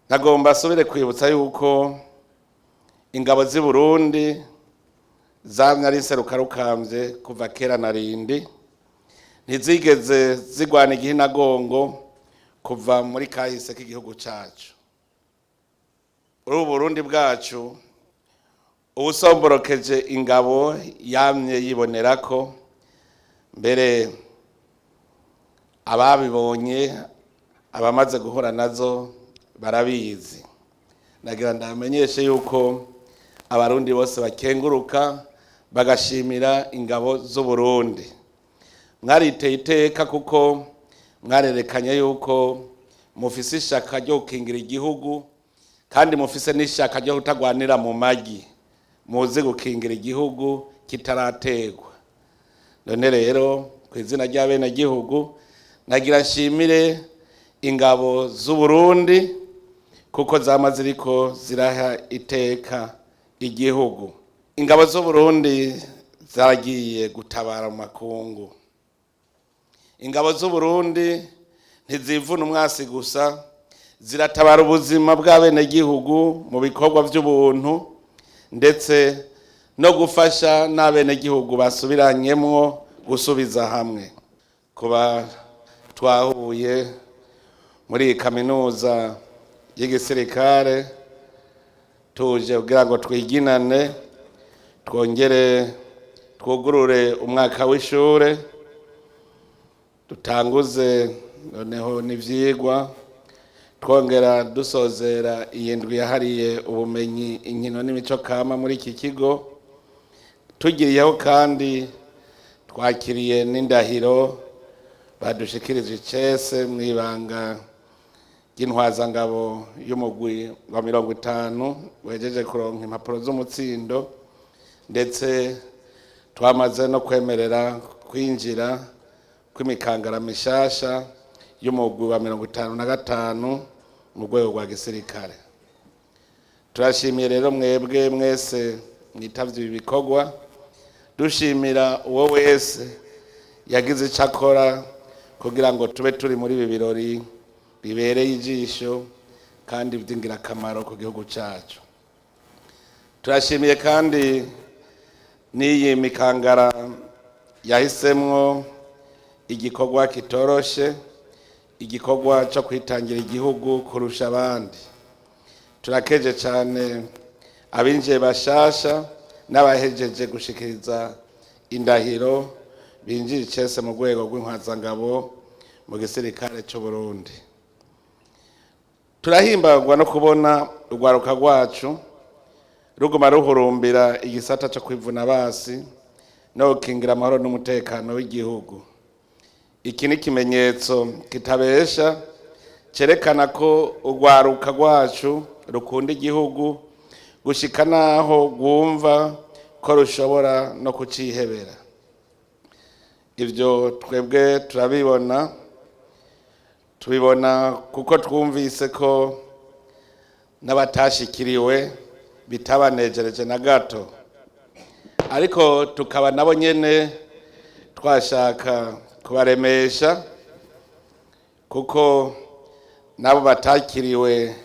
Nagomba asubire kwibutsa yuko ingabo z'i Burundi zamye ari inserukarukambye kuva kera na rindi, ntizigeze zigwana igihinagongo kuva muri kahise k'igihugu cacu. Uri Burundi bwacu, uwusomborokeje ingabo yamye yibonerako. Mbere ababibonye, abamaze guhura nazo barabizi. Nagira ndamenyeshe yuko Abarundi bose bakenguruka, bagashimira ingabo z'Uburundi. Mwariteye iteka kuko mwarerekanye yuko mufise ishaka ryo gukingira igihugu, kandi mufise n'ishaka ryo kutagwanira mu magi, muzi gukingira igihugu kitarategwa. None rero, ku izina ry'abenegihugu, nagira nshimire ingabo z'Uburundi kuko zama ziriko ziraha iteka igihugu. Ingabo z'Uburundi zaragiye gutabara mu makungu. Ingabo z'Uburundi ntizivuna umwasi gusa, ziratabara ubuzima bw'abenegihugu mu bikorwa by'ubuntu, ndetse no gufasha n'abenegihugu basubiranyemwo gusubiza hamwe. Kuba twahuye muri iyi kaminuza y'igisirikare, tuje kugira ngo twiginane, twongere twugurure umwaka w'ishure, dutanguze noneho n'ivyigwa, twongera dusozera iyi ndwi yahariye ubumenyi, inkino n'imico kama muri iki kigo, tugiriyeho kandi twakiriye n'indahiro badushikirije icese mw'ibanga ry'intwazangabo y'umugwi wa 50 wejeje kuronka impapuro z'umutsindo, ndetse twamaze no kwemerera kwinjira kw'imikangara mishasha y'umugwi wa 55 mu rwego rwa gisirikare. Turashimiye rero mwebwe mwese mwitavye ibi bikorwa, dushimira uwo wese yagize icyo akora kugira ngo tube turi muri ibi birori bibereye ijisho kandi by'ingirakamaro ku gihugu cyacu. Turashimiye kandi n'iyi mikangara yahisemwo igikorwa kitoroshe, igikorwa cyo kwitangira igihugu kurusha abandi. Turakeje cyane abinjiye bashasha n'abahejeje gushikiriza indahiro binjiye icese mu rwego rw'intwazangabo mu gisirikare cy'u Burundi. Turahimbagwa no kubona urwaruka rwacu ruguma ruhurumbira igisata cyo kwivuna basi no gukingira amahoro n'umutekano w'igihugu. Iki ni ikimenyetso kitabesha cyerekana ko urwaruka rwacu rukunda igihugu gushika naho rwumva ko rushobora no kucihebera. Ibyo twebwe turabibona, tubibona kuko twumvise ko n'abatashikiriwe bitabanejereje na gato, ariko tukaba nabo nyene twashaka kubaremesha, kuko nabo batakiriwe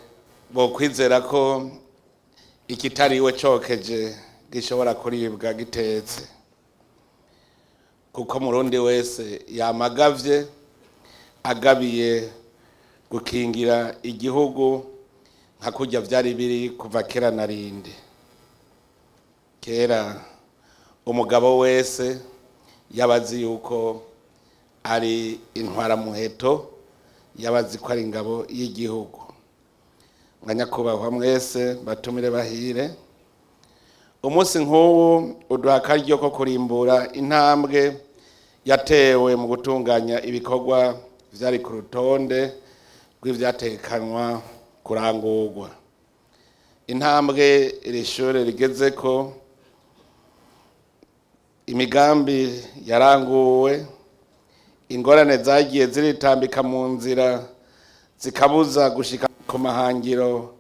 bokwizera ko ikitariwe cokeje gishobora kuribwa gitetse, kuko Murundi wese yamagavye agabiye gukingira igihugu nka kurya vyari biri kuva kera na rindi. Kera umugabo wese yabazi yuko ari intwaramuheto, yabazi ko ari ingabo y'igihugu. Mwanyakubahwa mwese batumire bahire, umunsi nk'ubu uduha akaryo ko kurimbura intambwe yatewe mu gutunganya ibikorwa vyari ku rutonde rw'ivyatekanwa kurangurwa, intambwe iri shure rigezeko, imigambi yaranguwe, ingorane zagiye ziritambika mu nzira zikabuza gushika ku mahangiro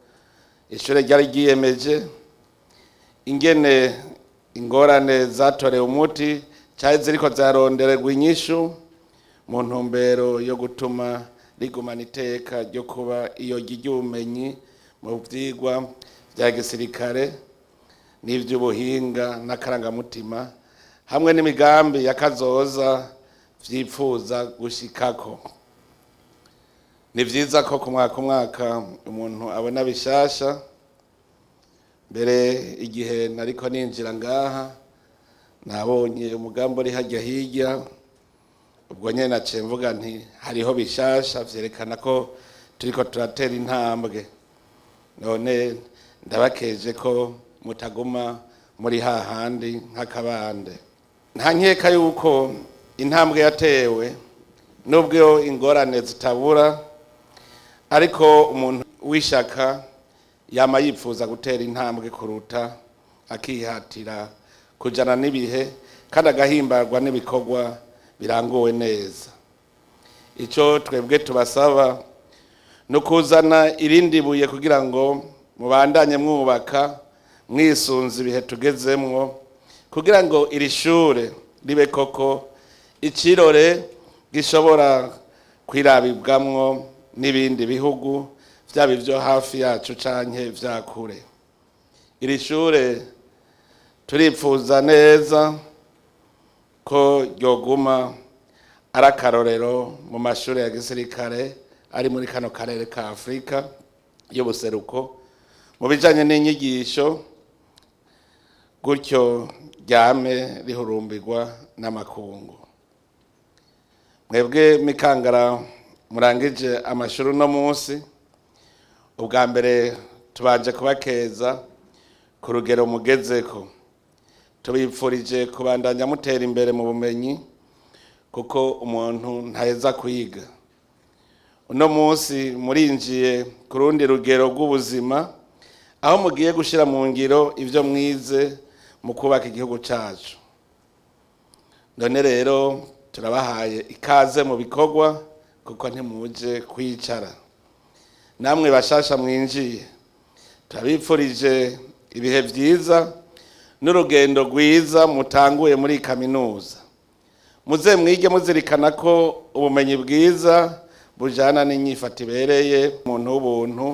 ishure ryari ryiyemeje, ingene ingorane zatorewe umuti cyari ziriko zarondererwa inyishu mu ntumbero yo gutuma rigumana iteka ryo kuba iyo ry'ubumenyi. Mu vyigwa vya gisirikare n'ivy'ubuhinga n'akarangamutima hamwe n'imigambi ya kazoza vyipfuza gushikako. Ni vyiza ko ku mwaka umwaka umuntu abona bishasha. Mbere igihe nariko ninjira ngaha nabonye umugambi uri harya hirya, ubwo nyene naciye mvuga nti hariho bishasha vyerekana ko turiko turatera intambwe. None ndabakeje ko mutaguma muri hahandi nk'akabande. Nta nkeka yuko intambwe yatewe, nubwo ingorane zitabura, ariko umuntu w'ishaka yama yipfuza gutera intambwe kuruta, akihatira kujana n'ibihe kandi agahimbarwa n'ibikorwa biranguwe neza. Ico twebwe tubasaba no kuzana irindi buye kugira ngo mubandanye mwubaka mwisunze ibihe tugezemwo, kugira ngo iri shure ribe koko icirore gishobora kwirabibwamwo n'ibindi bihugu, vyaba ivyo hafi yacu canke vya kure. Iri shure turipfuza neza ko ryoguma ari akarorero mu mashure ya gisirikare ari muri kano karere ka Afrika y'ubuseruko mu bijanye n'inyigisho, gutyo ryame rihurumbirwa n'amakungu. Mwebwe mikangara murangije amashuri uno munsi, ubwa mbere tubanje kubakeza ku rugero mugezeko. Tubipfurije kubandanya mutera imbere mu bumenyi, kuko umuntu ntaheza kwiga. Uno munsi murinjiye ku rundi rugero rw'ubuzima, aho mugiye gushira mu ngiro ivyo mwize mu kubaka igihugu cacu. None rero turabahaye ikaze mu bikorwa, kuko ntimuje kwicara. Namwe bashasha mwinjiye, turabipfurije ibihe vyiza n'urugendo rwiza mutanguye muri kaminuza. Muze mwige muzirikana ko ubumenyi bwiza bujana n'inyifato ibereye, umuntu w'ubuntu,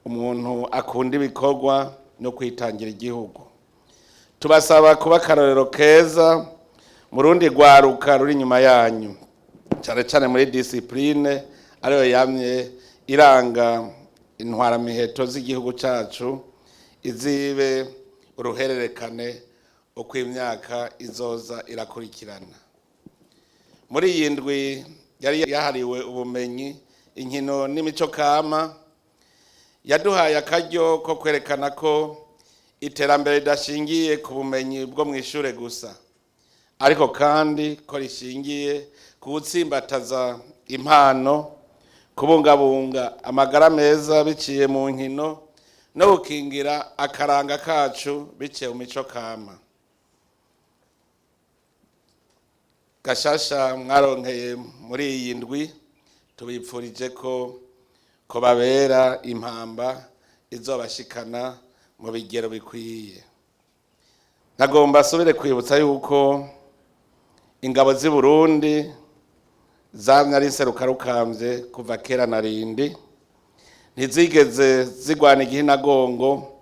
umuntu akunda ibikorwa no kwitangira igihugu. Tubasaba kuba akarorero keza mu rundi rwaruka ruri inyuma yanyu, cane cane muri discipline ariyo yamye iranga intwaramiheto z'igihugu cacu, izibe uruhererekane uko imyaka izoza irakurikirana. Muri iyi ndwi yari yahariwe ubumenyi, inkino n'imico kama, yaduhaye akaryo ko kwerekana ko iterambere ridashingiye ku bumenyi bwo mw'ishure gusa, ariko kandi ko rishingiye ku gutsimbataza impano, kubungabunga amagara meza biciye mu nkino, no gukingira akaranga kacu biciye mu mico kama. Gashasha mwaronkeye muri iyi ndwi, tubipfurije ko babera impamba izobashikana mu bigero bikwiye. Nagomba asubire kwibutsa yuko ingabo z'i Burundi zamye ari inserukarukamvye kuva kera na rindi, ntizigeze zigwana igihinagongo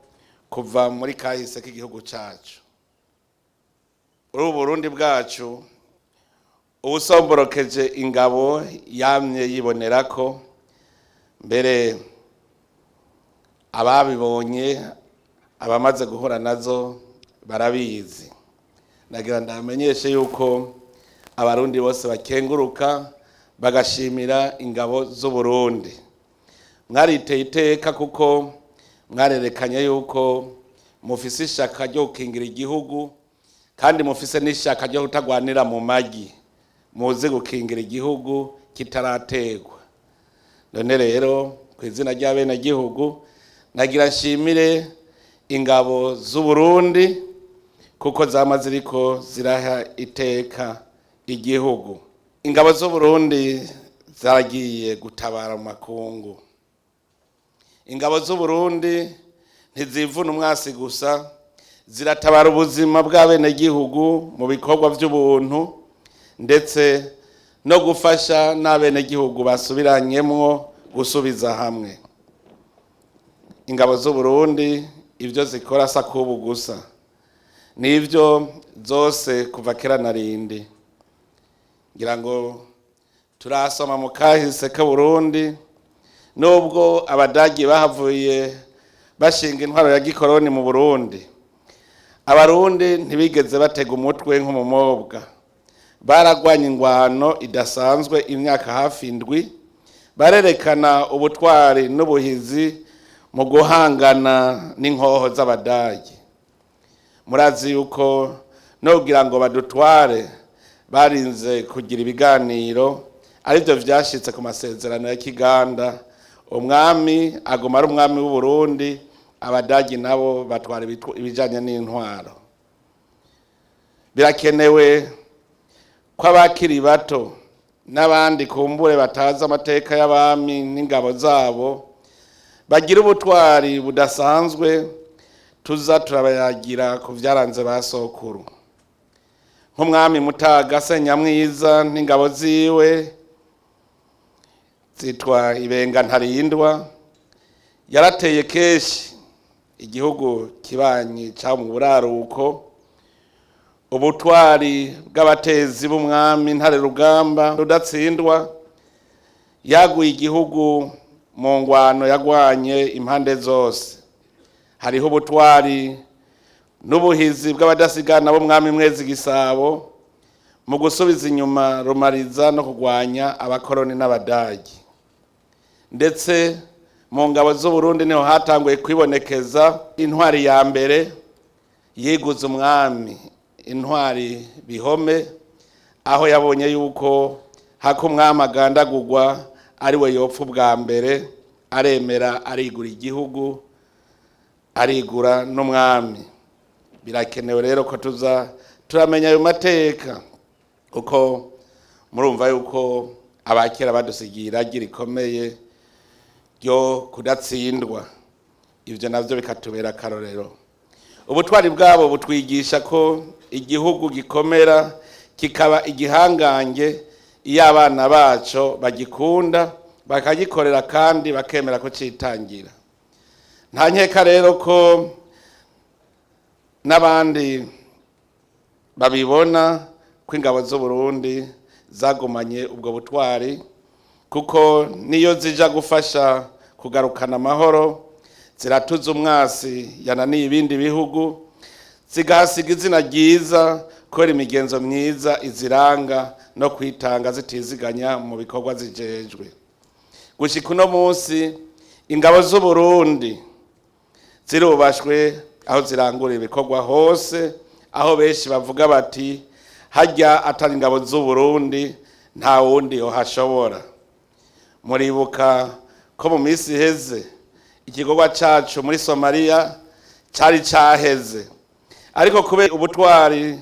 kuva muri kahise k'igihugu cacu. Uri Burundi bwacu ubusomborokeje ingabo yamye yibonerako, mbere ababibonye abamaze guhura nazo barabizi. Nagira ndamenyeshe yuko abarundi bose bakenguruka bagashimira ingabo z'u Burundi. Mwariteye iteka kuko mwarerekanye yuko mufise ishaka ryo gukingira igihugu, kandi mufise n'ishaka ryo kutagwanira mu magi, muzi gukingira igihugu kitarategwa. None rero ku izina ry'abenegihugu nagira nshimire ingabo z'u Burundi kuko zama ziriko ziraha iteka igihugu. Ingabo z'u Burundi zaragiye gutabara mu makungu. Ingabo z'u Burundi ntizivuna umwasi gusa, ziratabara ubuzima bw'abenegihugu mu bikorwa vy'ubuntu, ndetse no gufasha n'abenegihugu basubiranyemwo gusubiza hamwe. Ingabo z'Uburundi ibyo zikora sakubu gusa, nivyo zose kuva kera narindi. Ngira ngo turasoma mu kahise k'Uburundi, nubwo Abadagi bahavuye bashinga intwaro ya gikoroni mu Burundi, Abarundi ntibigeze batega umutwe nk'umumobwa. Baragwanye ingwano idasanzwe imyaka hafi 7, barerekana ubutwari n'ubuhizi mu guhangana n'inkoho z'Abadagi. Murazi yuko nogira ngo badutware barinze kugira ibiganiro, arivyo vyashitse ku masezerano ya Kiganda. Umwami aguma ari umwami w'Uburundi, Abadagi nabo batwara ibijanye n'intwaro. Birakenewe ko abakiri bato n'abandi kumbure batazi amateka y'abami n'ingabo zabo bagira ubutwari budasanzwe, tuza turabayagira ku vyaranze ba sokuru, nk'umwami Mutaga Senyamwiza n'ingabo ziwe zitwa Ibenga Ntarindwa. Yarateye kenshi igihugu kibanyi ca mu buraruko. Ubutwari bw'abatezi b'umwami Ntare Rugamba Rudatsindwa, yaguye igihugu mu ngwano yagwanye impande zose. Hariho ubutwari n'ubuhizi bw'abadasigana b'umwami Mwezi Gisabo mu gusubiza inyuma Rumariza no kugwanya abakoroni n'Abadagi. Ndetse mu ngabo z'Uburundi niho hatanguye kwibonekeza intwari ya mbere yiguze umwami, intwari Bihome, aho yabonye yuko hako umwami agandagurwa ari we yopfa ubwa mbere, aremera arigura igihugu, arigura n'umwami. Birakenewe rero ko tuza turamenya ayo mateka, kuko murumva yuko abakera badusigiye iragi rikomeye ryo kudatsindwa. Ivyo navyo bikatubera akarorero. Ubutwari bwabo butwigisha ko igihugu gikomera kikaba igihangange iyo abana baco bagikunda, bakagikorera kandi bakemera ko citangira. Nta nkeka rero ko n'abandi babibona ko ingabo z'Uburundi zagumanye ubwo butwari, kuko niyo zija gufasha kugarukana amahoro ziratuza umwasi yananiye ibindi bihugu, zigahasiga izina ryiza kubera imigenzo myiza iziranga no kwitanga zitiziganya mu bikorwa zijejwe. Gushika uno munsi ingabo z'Uburundi zirubashwe aho zirangura ibikorwa hose, aho benshi bavuga bati harya atari ingabo z'Uburundi nta wundi yohashobora. Muribuka ko mu minsi iheze igikorwa cacu muri Somalia cari caheze, ariko kubera ubutwari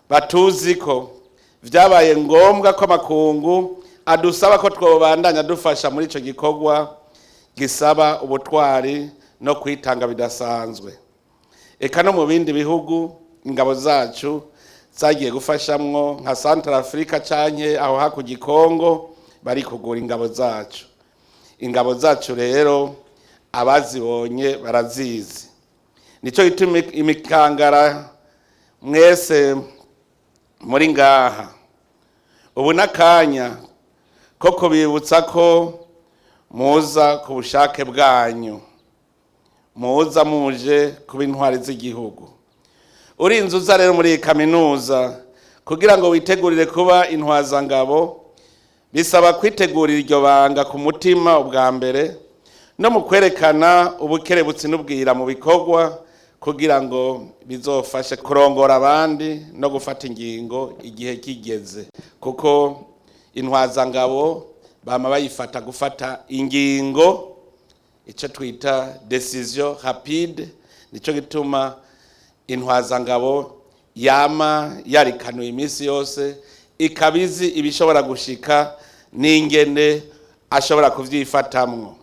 batuzi ko vyabaye ngombwa ko amakungu adusaba ko twobandanya dufasha muri ico gikorwa gisaba ubutwari no kwitanga bidasanzwe. Eka no mu bindi bihugu ingabo zacu zagiye gufashamwo nka Central Africa canke aho hakurya Congo, bari kugura ingabo zacu. Ingabo zacu rero abazibonye barazizi. Nico gituma imikangara mwese muri ngaha ubu n'akanya ko kubibutsa ko muza ku bushake bwanyu, muza muje kuba intwari z'igihugu. Urinze uza rero muri iyi kaminuza kugira ngo witegurire kuba intwazangabo, bisaba kwitegurira iryo banga ku mutima ubwa mbere, no mu kwerekana ubukerebutsi n'ubwira mu bikorwa, kugira ngo bizofashe kurongora abandi no gufata ingingo igihe kigeze, kuko intwazangabo bama bayifata gufata ingingo, ico twita decision rapide. Nico gituma intwazangabo yama yarikanuye iminsi yose, ikabizi ibishobora gushika n'ingene ashobora kuvyifatamwo.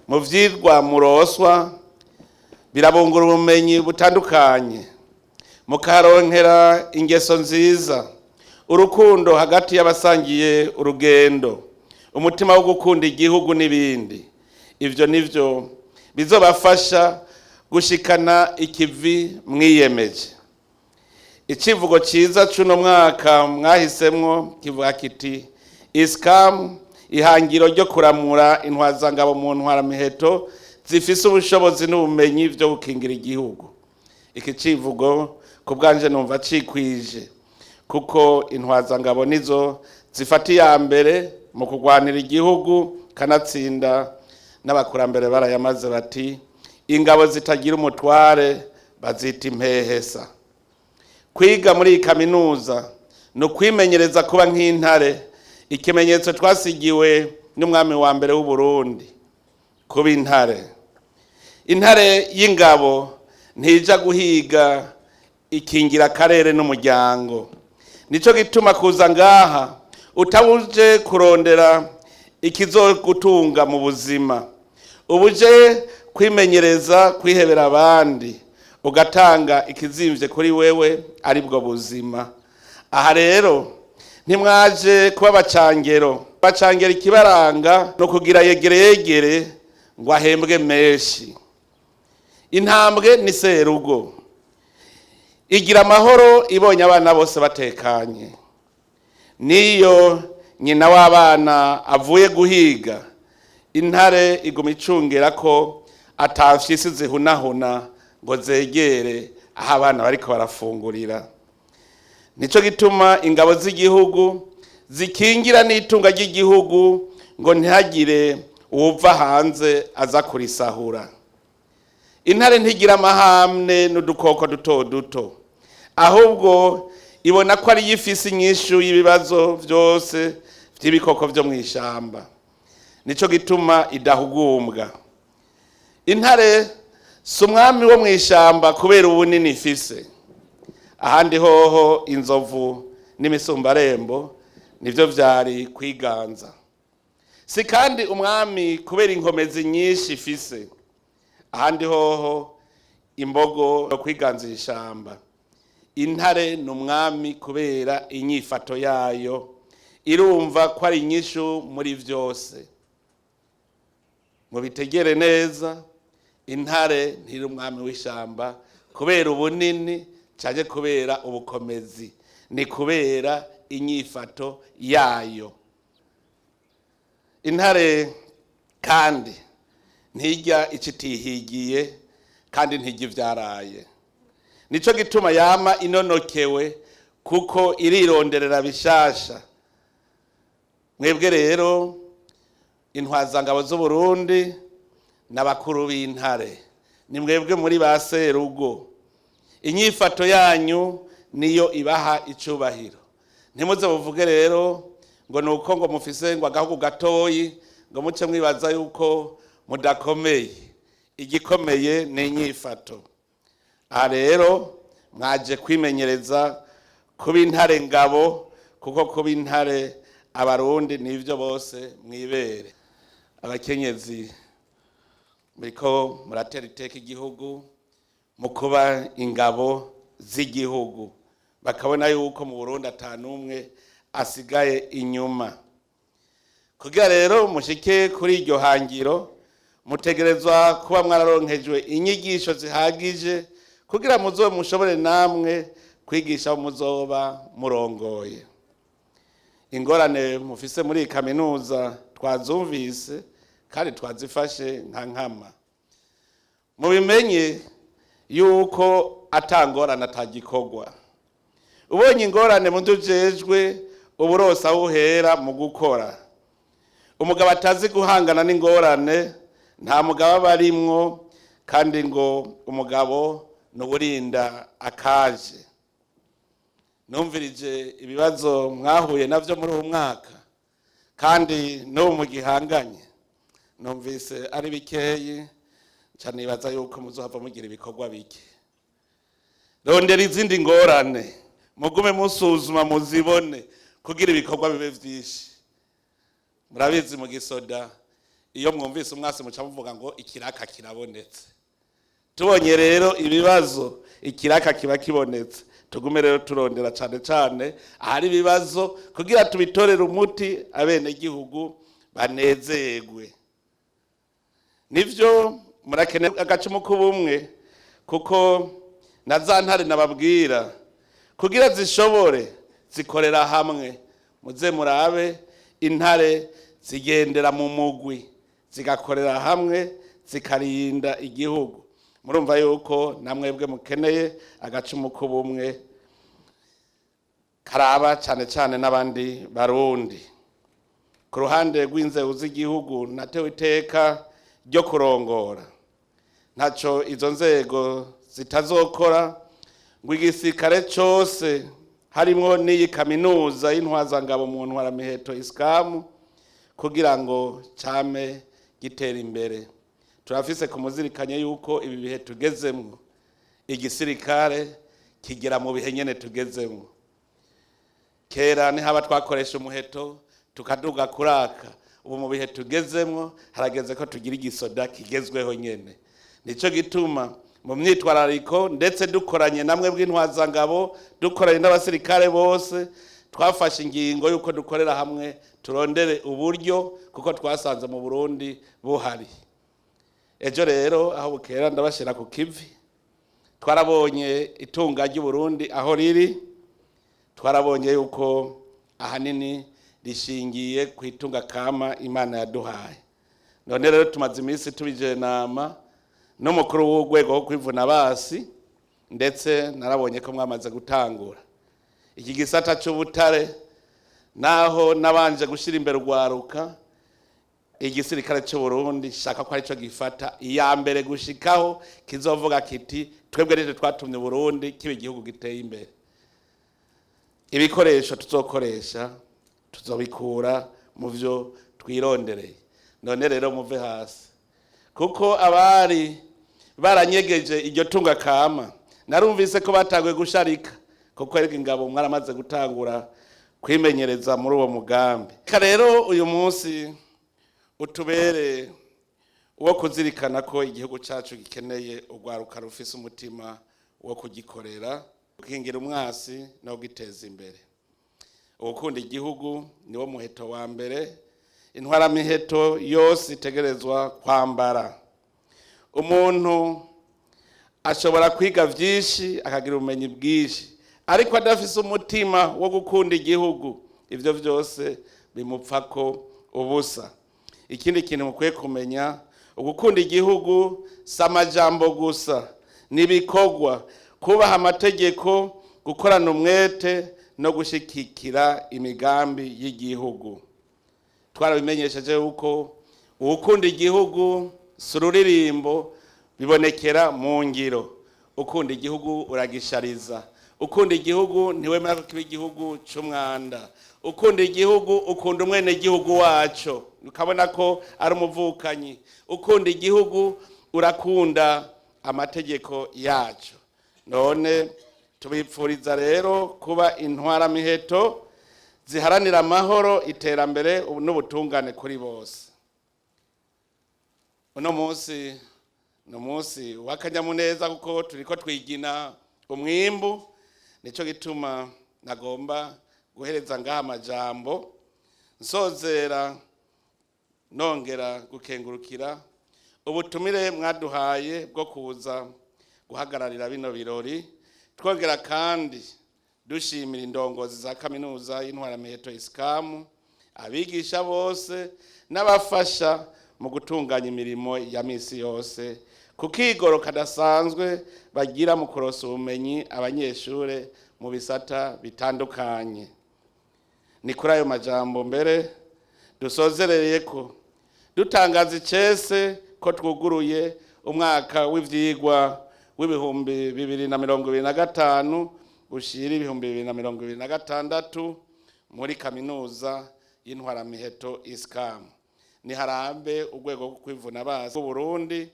Mu vyigwa muroswa birabungura ubumenyi butandukanye, mukaronkera ingeso nziza, urukundo hagati y'abasangiye urugendo, umutima wo gukunda igihugu n'ibindi. Ivyo nivyo Bizobafasha gushikana ikivi mwiyemeje. Icivugo ciza c'uno mwaka mwahisemwo kivuga kiti: "ISCAM, ihangiro ryo kuramura intwazangabo mu ntwaramiheto zifise ubushobozi n'ubumenyi vyo gukingira igihugu." Iki civugo ku bwanje numva cikwije, kuko intwazangabo nizo zifata iya mbere mu kurwanira igihugu. Kanatsinda n'abakurambere barayamaze bati: "Ingabo zitagira umutware bazita impehesa." Kwiga muri iyi kaminuza ni ukwimenyereza kuba nk'intare, ikimenyetso twasigiwe n'umwami wa mbere w'u Burundi. Kuba intare, intare y'ingabo ntija guhiga, ikingira akarere n'umuryango. Nico gituma kuza ngaha utabuje kurondera ikizogutunga mu buzima, ubuje kwimenyereza kwihebera abandi, ugatanga ikizimvye kuri wewe, aribwo buzima. Aha rero ntimwaje kuba abacangero. Bacangero ikibaranga no kugira yegere yegere ngo ahembwe menshi. Intambwe ni serugo, igira amahoro ibonye abana bose batekanye. Niyo nyina w'abana avuye guhiga, intare iguma icungera ko atafyisi zihunahuna ngo zegere aho abana bariko barafungurira. Nico gituma ingabo z'igihugu zikingira n'itunga ry'igihugu, ngo ntihagire uwuva hanze aza kurisahura. Intare ntigira amahamne n'udukoko duto duto, ahubwo ibona ko ariyo ifise inyishu y'ibibazo byose by'ibikoko byo mu ishamba. Nico gituma idahugumbwa. Intare si umwami wo mu ishamba kubera ubunini ifise. Ahandi hoho inzovu n'imisumbarembo nivyo vyari kwiganza. Si kandi umwami kubera inkomezi nyinshi ifise. Ahandi hoho imbogo yo kwiganza ishamba. Intare ni umwami kubera inyifato yayo, irumva ko ari inyishu muri vyose. Mubitegere neza, intare ntiri umwami w'ishamba kubera ubunini canke kubera ubukomezi, ni kubera inyifato yayo. Intare kandi ntirya ico itihigiye, kandi ntirya ivyaraye. Nico gituma yama inonokewe, kuko irironderera bishasha. Mwebwe rero intwazangabo z'Uburundi n'abakuru b'intare, ni mwebwe muri ba serugo. Inyifato yanyu niyo ibaha icubahiro. Ntimuze muvuge rero ngo nuko ngo mufise ngo agahugu gatoyi ngo muce mwibaza yuko mudakomeye. Igikomeye ni inyifato. Aha rero mwaje kwimenyereza kuba intare ngabo, kuko kuba intare abarundi nivyo bose mwibere. Abakenyezi, muriko muratera iteka igihugu mu kuba ingabo z'igihugu, bakabona yuko mu Burundi atanumwe asigaye inyuma. Kugira rero mushike kuri iryo hangiro, mutegerezwa kuba mwararonkejwe inyigisho zihagije kugira muzobe mushobore namwe kwigisha abo muzoba murongoye. Ingorane mufise muri iyi kaminuza twazumvise kandi twazifashe nka nkama. Mubimenye yuko atangorane atagikorwa. Ubonye ingorane mu ujejwe, uba aho uhera mu gukora. Umugabo atazi guhangana n'ingorane nta mugabo aba arimwo, kandi ngo umugabo ni uwurinda akaje. Numvirije ibibazo mwahuye navyo muri uwu mwaka, kandi n'ubu mugihanganye, numvise ari bikeyi nca nibaza yuko muzohava mugira ibikorwa bike. Rondera izindi ngorane, mugume musuzuma muzibone kugira ibikorwa bibe vyinshi. Murabizi, mu gisoda iyo mwumvise umwasi muca muvuga ngo ikiraka kirabonetse. Tubonye rero ibibazo, ikiraka kiba kibonetse. Tugume rero turondera cane cane ahari ibibazo kugira tubitorere umuti, abenegihugu banezerwe. Nivyo. Murakeneye agacumu k'ubumwe, kuko na za ntare nababwira kugira zishobore zikorera hamwe. Muze murabe, intare zigendera mu mugwi, zigakorera hamwe, zikarinda igihugu. Murumva yuko namwebwe mukeneye agacumu k'ubumwe karaba cyane cyane n'abandi Barundi. Ku ruhande rw'inzego z'igihugu natewe iteka ryo kurongora, ntaco izo nzego zitazokora ngo igisirikare cose, harimwo n'iyi kaminuza y'intwazangabo mu ntwaramiheto ISCAM, kugira ngo came gitera imbere. Turafise kumuzirikanye yuko ibi bihe tugezemwo, igisirikare kigera mu bihe nyene tugezemwo. Kera nihaba twakoresha umuheto tukaduga kuraka, ubu mu bihe tugezemwo harageze ko tugira igisoda kigezweho nyene. Nico gituma mu myitwarariko, ndetse dukoranye namwe bw'intwazangabo, dukoranye n'abasirikare bose, twafashe ingingo yuko dukorera hamwe turondere uburyo, kuko twasanze mu Burundi buhari. Ejo rero aho bukera ndabashira ku kivi. Twarabonye itunga ry'u Burundi aho riri, twarabonye yuko ahanini rishingiye ku itunga kama Imana yaduhaye. None rero tumaze iminsi tubijenama n'umukuru w'urwego wo kwivuna basi, ndetse narabonye ko mwamaze gutangura iki gisata c'ubutare. Naho nabanje gushyira imbere urwaruka, igisirikare cy'u Burundi shaka ko aricyo gifata iya mbere gushikaho kizovuga kiti: "Twebwe nitwe twatumye Burundi kiba igihugu giteye imbere." Ibikoresho tuzokoresha tuzobikura mu byo twirondereye. None rero muve hasi, kuko abari baranyegeje iryo tunga kama narumvise ko batanguye gusharika, kuko erega ingabo mwaramaze gutangura kwimenyereza muri uwo mugambi. Reka rero uyu munsi utubere uwo kuzirikana ko igihugu cyacu gikeneye urwaruka rufise umutima wo kugikorera, gukingira umwasi no guteza imbere. Ugukunda igihugu niwo muheto wa mbere intwaramiheto yose itegerezwa kwambara. Umuntu ashobora kwiga byinshi, akagira ubumenyi bwinshi, ariko adafise umutima wo gukunda igihugu, ibyo byose bimupfako ubusa. Ikindi kintu mukwiye kumenya, ugukunda igihugu si amajambo gusa, ni ibikorwa: kubaha amategeko, gukorana umwete no gushyigikira imigambi y'igihugu. Twarabimenyesheje yuko uwukunda igihugu si ururirimbo, bibonekera mu ngiro. Ukunda igihugu uragishariza, ukunda igihugu ntiwemera ko kiba igihugu c'umwanda, ukunda igihugu ukunda umwenegihugu waco, ukabona ko ari umuvukanyi, ukunda igihugu urakunda amategeko yaco. None tubipfuriza rero kuba intwaramiheto ziharanira amahoro, iterambere n'ubutungane kuri bose. Uno munsi ni umunsi w'akanyamuneza, kuko turiko twigina umwimbu. Nico gituma nagomba guhereza ngaha amajambo nsozera, nongera gukengurukira ubutumire mwaduhaye bwo kuza guhagararira bino birori, twongera kandi dushimira indongozi za kaminuza y'intwaramiheto ISCAM, abigisha bose n'abafasha mu gutunganya imirimo ya misi yose, ku kigoro kadasanzwe bagira mu kurosa ubumenyi abanyeshure mu bisata bitandukanye. Ni kuri ayo majambo mbere dusozereye ko dutangaza icese ko twuguruye umwaka w'ivyigwa w'2025 ushira 2026 muri kaminuza y'intwaramiheto ISCAM. Niharambe urwego rwo kwivuna basi Burundi,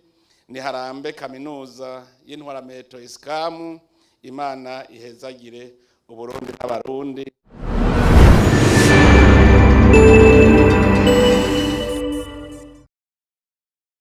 niharambe kaminuza y'intwaramiheto ISCAM. Imana ihezagire Uburundi n'Abarundi.